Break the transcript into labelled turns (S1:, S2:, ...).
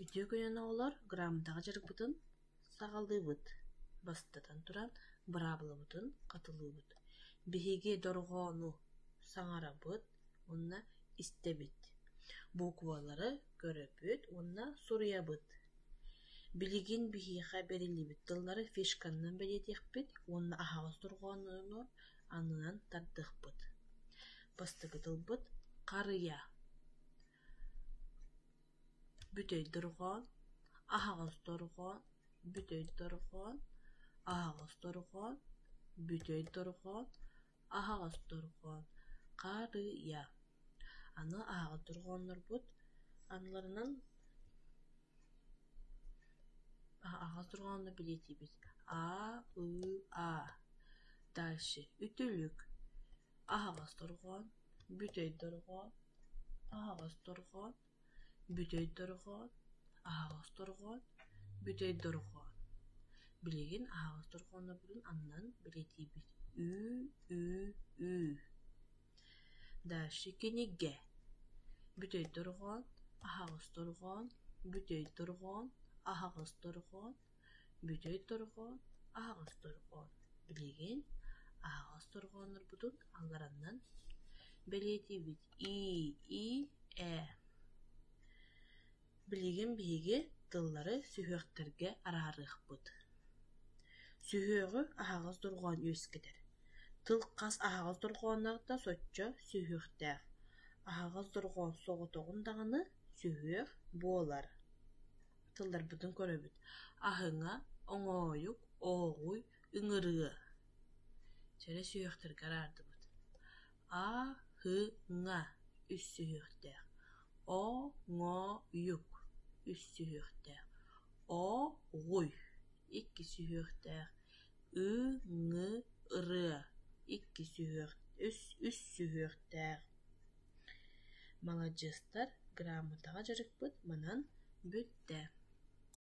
S1: Үтүө күнүнэн оҕолор, грамотаҕа дьарыкпытын саҕалыыбыт. Бастатан туран, быраабылабытын хатылыыбыт. Биһиги дорҕоону саҥарабыт уонна истэбит, буквалары көрөбүт уонна суруйабыт. Билигин биһиэхэ бэриллибит тыллары фишканан бэлиэтиэхпит уонна аһаҕас дорҕоону аннынан тардыахпыт. Бастакы тылбыт харыйа. Бүтэй дорҕоон, аһаҕас дорҕоон, бүтэй дорҕоон, аһаҕас дорҕоон, бүтэй дорҕоон, аһаҕас дорҕоон, харыйа. Аны аһаҕас дорҕооннорбут анныларынан аһаҕас дорҕооннору бэлиэтиибит: А, Ы, А. Дальше үтүлүк, аһаҕас дорҕоон, бүтэй дорҕоон, аһаҕас дорҕоон, бүтэй дорҕоон, аһаҕас дорҕоон, бүтэй дорҕоон. Билигин аһаҕас дорҕооннорбутун аннынан бэлиэтиибит: Ү, Ү, Ү. Дальше кинигэ. Бүтэй дорҕоон, аһаҕас дорҕоон, бүтэй дорҕоон, аһаҕас дорҕоон, бүтэй дорҕоон, аһаҕас дорҕоон. Билигин аһаҕас дорҕооннорбутун алларанан бэлиэтиибит: И, И, Э. Билигин биһиги тыллары сүһүөхтэргэ араарыахпыт. Сүһүөҕү аһаҕас дорҕоон үөскэтэр. Тыл хас аһаҕас дорҕоонноох да соччо сүһүөхтээх. Аһаҕас дорҕоон соҕотоҕун даҕаны сүһүөх буолар. Тылларбытын көрөбүт: аһыҥа, оҥоойук, ооҕуй, ыҥырыа. Чэрэ сүһүөхтэргэ араардыбыт: А-һы-ҥа үс сүһүөхтээх, О-ҥоо-йук үс сүһүөхтээх, О-ҕуй икки сүһүөхтээх, Ы-ҥы-рыа икки сүһүөх үс үс сүһүөхтээх. Маладьыастар, грамотаҕа дьарыкпыт манан бүттэ.